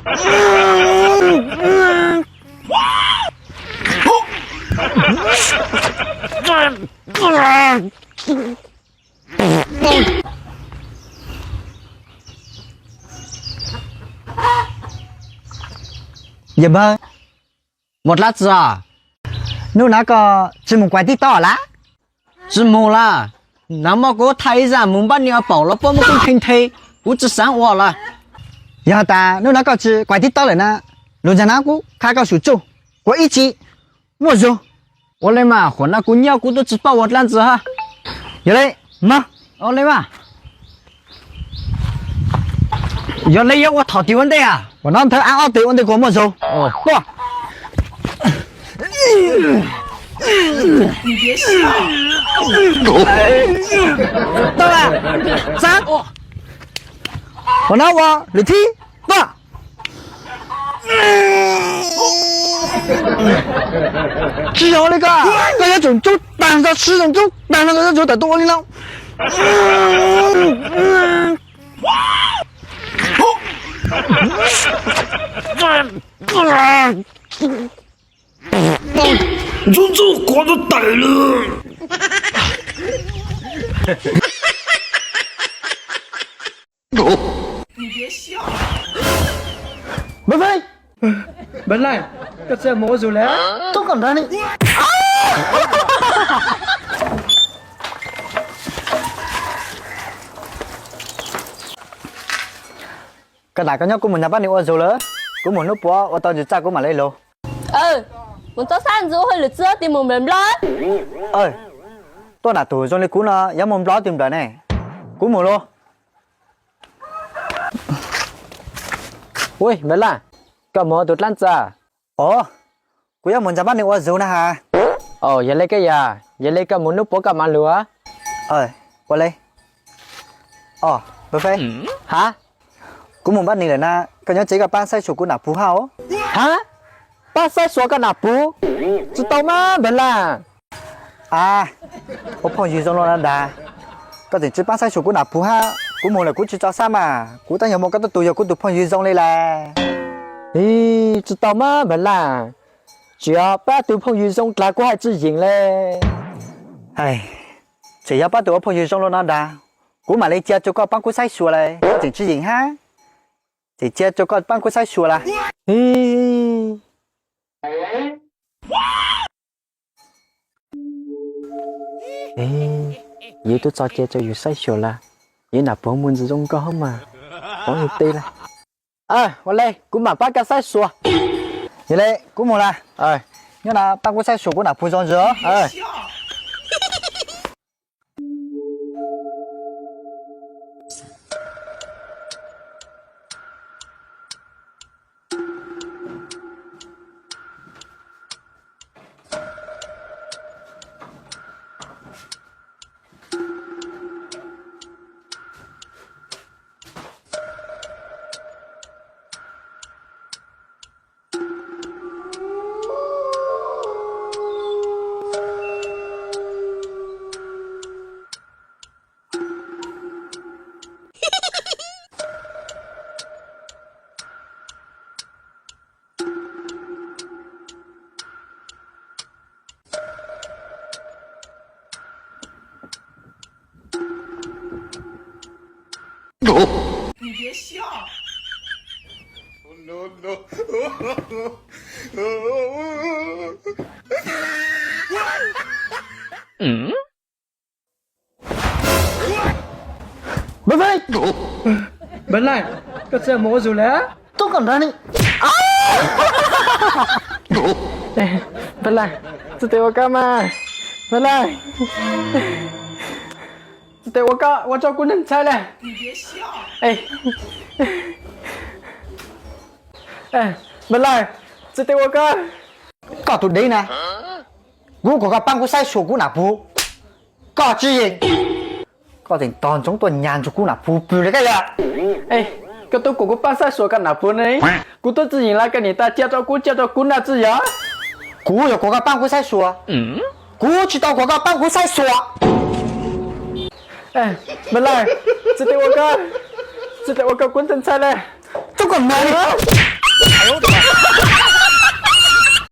Yawg npawg, mus dlaab tsi os? Nub nab koj tsi mus kuais tib tob lawm? Tsi mus lawm, nag hmo kuv thaij ib zaj mus npab ni ua paum los puab muab kuv nthe nthe, kuv tsi xaav ua lawm. Yog tas nub nab koj tsi kuais tib tob lawm na, lug ntsag nab kuv qha koj sum tsuj, kuv ib tsi muaj zug. Ua le mas, qhov nab kuv nyob kuv tub tsi paub ua dlaab tsi hab. Yog le, mog. Ua le mas. Yog le yuav ua thaum twg ua ntej a? Ua nov ntawd ab ob teg ua ntej kuas muaj zug. Tuaj. Tau lawm. Xaav. Ua nov ua lwm thib. Tuaj. Tsis yog li koj, koj yuav tsum ntxub tag nrho, sib ntxub tag nrho koj yuav tsum tawm tuaj ua li no. Ntxub ntxub kuv ntxub tawm lawm. Npawg Feeb! Npawg Laij, koj tsi mus ua zug lawm? Tub koj nrag ni. Koj nam koj nyob, kuv mus nrag pab nws ua zug lawm. Kuv mus hnub puav ua tau ntsis tsaj kuv mam li lug. Mus txog sab ntxwv ua hauj lwm txog tig mus nplawm nplawm. Tuaj nam tug zoo li kuv no yuav mus nplawm twg nplawm ne? Kuv mus lauj. Ub, Npawg Laij, koj mus ua tus dlaab tsi? Os, kuv yuav mus nrag pab nws ua zug na has. Yog le koj yog, yog le koj mus hnub puav koj mam lug. Ua le. Os, Npawg Feeb. Ha? Kuv mus npab ni lawm na, koj nyob tsev koj pab saib xyuas kuv nam puv hab os. Ha? Pab saib xyuas koj nam puv? Tsi tau mas Npawg Laij. A, ua phooj ywg zoo li no ntag, koj tseem tsi pab saib xyuas kuv nam puv hab. Kuv mus lawm kuv tsi tso sab mas, kuv tab yog muaj koj tub tug yog kuv tus phooj ywg zoo li lawm. Ib, tsi tau mas Npawg Laij, tseem yog pab tug phooj ywg zoo dlaag kuv haj tsi yeem le. Tseem yog pab tug ua phooj ywg zoo li no ntag, kuv mam li cia rua koj pab kuv saib xyuas lawm, koj tseem tsi yeem hab. Tseem cia rua koj pab kuv saib xyuas lawm. Yus tub txo cia rua yus saib xyuas lawm, yus nam puv mus ntxiv zoo nkauj hab mas, pov yus teb lawm. Ua le, kuv mam pab koj saib xyuas. Yog le, kuv mus lawm. Nyob no pab kuv saib xyuas kuv nam puv zoo ntxiv. Npawg Feeb! Npawg Laij, koj tsi mus ua zug lawm? Tub koj nrag ni. Npawg Laij, tsi tes ua koj mas. Npawg Laij, tsi tes ua koj, ua rau kuv neeg ntshai lawm. Npawg Laij, tsi tes ua koj. Koj tus dev na, kuv kom koj paab kuv saib xyuas kuv nam puv, koj tsi yeem. Koj tseem tog ntsoov tuaj nyas ntsuag kuv nam puv pwg li koj yog. Koj tub kom kuv paab saib xyuas koj nam puv ne, kuv tub tsi yeem lawm, koj niam tais cia rau kuv, cia rau kuv na tsi yog. Kuv yog kom koj paab kuv saib xyuas, kuv tsis tau kom koj paab kuv saib xyuas. Npawg Laij, tsi tes ua koj, tsi tes ua koj, kuv ntshai ntshai lawm. Tub koj nrag ni.